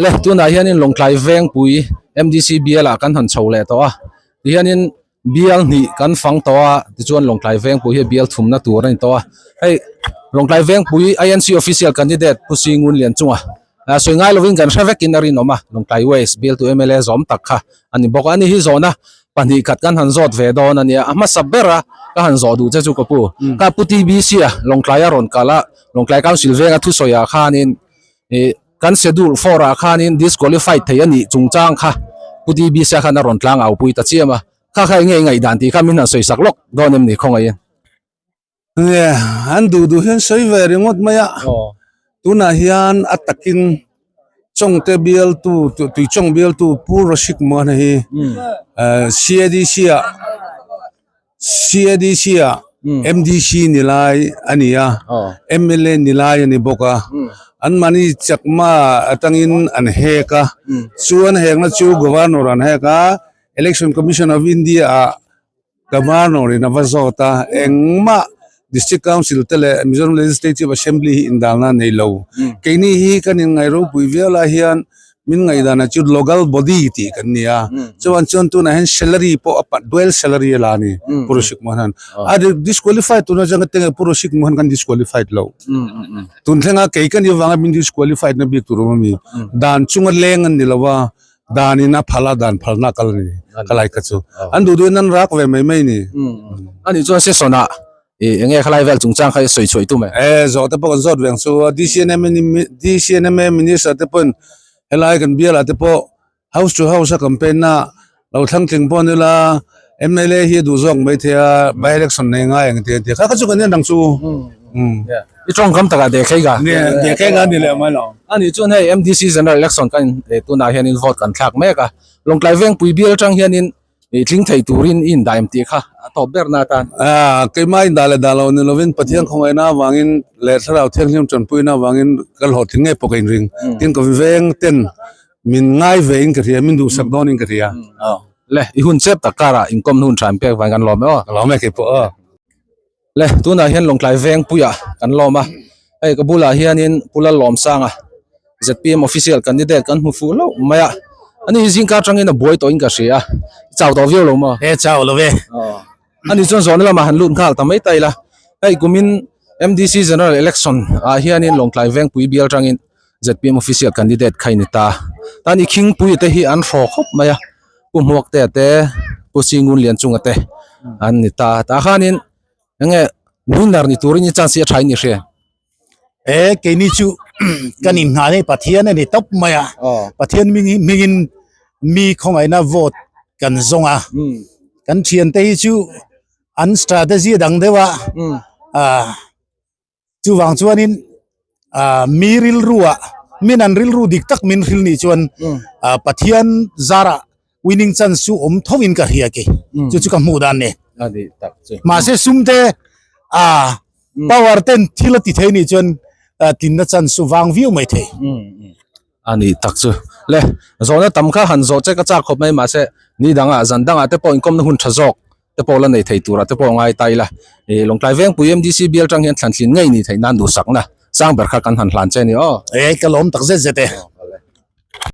Le tunah hianin Lawngtlai Vengpui MDC bial ah kan han chho leh tawh a tihianin bial hnih kan fang tawh a tichuan Lawngtlai Vengpui hi bial thumna tur a ni tawh a hei Lawngtlai Vengpui INC official candidate Pu Singun Lianchunga ah sawi ngai lovin kan hre vekin a rinawm a Lawngtlai West bialtu mla zawm tak kha a ni bawk a ani hi zawhna pahnih khat kan han zawt ve dawn a nia a hmasa ber a ka han zawh duh che chu ka pu ka pu TBC a Lawngtlai a rawn kal a Lawngtlai Council venga thusawi ah khanin ih kan schedule four ah khanin disqualified thei a nih chungchang kha Pu TBC a khan a rawn tlang au pui ta chiam a kha kha enge ngaihdan tih kha min han sawi sak lawk dawn em ni khawngaihin. Nge an duh duh hian sawi ve ringawt mai a tunah hian a takin Chawngte bialtu Tuichawng bialtu Pu Rashik Mohan hi CADC ah CADC ah MDC ni lai a ni a MLA ni lai a ni bawk a anmahni chakma atangin an hek a chu an hekna chu Governor an hek a Election Commission of India ah Governor in a va zawt a, engmah District Council te leh Mizoram Legislative Assembly hi indalna a nei lo. Keini hi kan inngaih ropui viau lai hian min ngaihdana chu local body tih kan ni a, chuan chuan tunah hian salary pawh a pat dual salary a la a ni Pu Rashik Mohan. A disqualified tuna chuan ka tenge Pu Rashik Mohan kan disqualified lo. Tun thlenga kei ka nih avanga min disqualified na bik tur awm a mi. Dan chunga leng an ni lo a. Dan in a phal a dan phalna kal a ni ka lai kha chu an duh duhin an rak ve mai mai ni. Ani chuan session ah i enge khalai vel chungchang kha i sawi chhuah i tum e? E zawh te pawh kan zawt ve ang chu a DCNM DCNMA minister te pawhin helai kan bial ah te pawh house to house a campaign na lo thlang tling pawh ni la MLA hi a duh zawk mai thei a by election nei ngai ang tih an ti a kha kha chu kan en ang chu. I tawngkam takah deh kei ga. Deh kei ga ni leh mai lo. Ani chuan hei MDC General Election kan tunah hianin vote kan thlak mek a. Lawngtlai Vengpui bial atang hianin i tling thei turin i indah em tih kha a tawp ber na atan. Keimah indah leh dah lo ni lovin Pathian khawngaihna avangin leh Thlarau Thianghlim tanpuina avangin ka hlawhtling ngei pawh ka inring. Tin ka veng ten min ngai ve in ka hria, min duhsak dawn in ka hria. Le, i hun chep tak karah inkawm hun tha inpek vang kan lawm e aw. Ka lawm e keipawh aw. Le tunah hian Lawngtlai Vengpuiah kan lawm a, hei ka bulah hianin Pu Lalawmsanga zpm official candidate kan hmu fuh hlauh mai a, ani hi zingka atangin a buai tawhin ka hria a, i chau tawh viau lo maw? E chau lo ve. Ani chuan zawhna lamah han lut nghal ta mai ta ila, hei kumin MDC General Election ah hianin Lawngtlai Vengpui bial atangin zpm official candidate kha i ni ta, tan i khingpui te hi an hraw khawp mai a. Pu Hmuaktea te Pu Singun Lianchunga te an ni ta tah khanin enge winner ni turin i chance hi a tha in i hria E keini chu kan in nghah nei Pathian a ni tawp mai a Pathian hmingin mi khawngaihna vote kan zawng a kan thiante hi chu an strategy a dang deuh a Chuvang chuanin ah mi rilruah min an rilru dik tak min hril nih chuan ah Pathian zarah winning chance chu awm tho in ka hria ke chu chu ka hmuh dan ni. Mahse sumte ah power ten thil a ti thei nih chuan tlinna chance chu vang viau mai thei. A ni tak chu. Le, zawhna tam kha han zawh che ka chak khawp mai mahse ni dangah zan dangah te pawh inkawmna hun tha zawk te pawh la nei thei turah te pawh ngai ta ila. Ih Lawngtlai Vengpui MDC bial tang hian thlantlin ngei ni theih nan duhsakna sang ber kha kan han hlan che a ni aw. E, ka lawm tak zet zet e.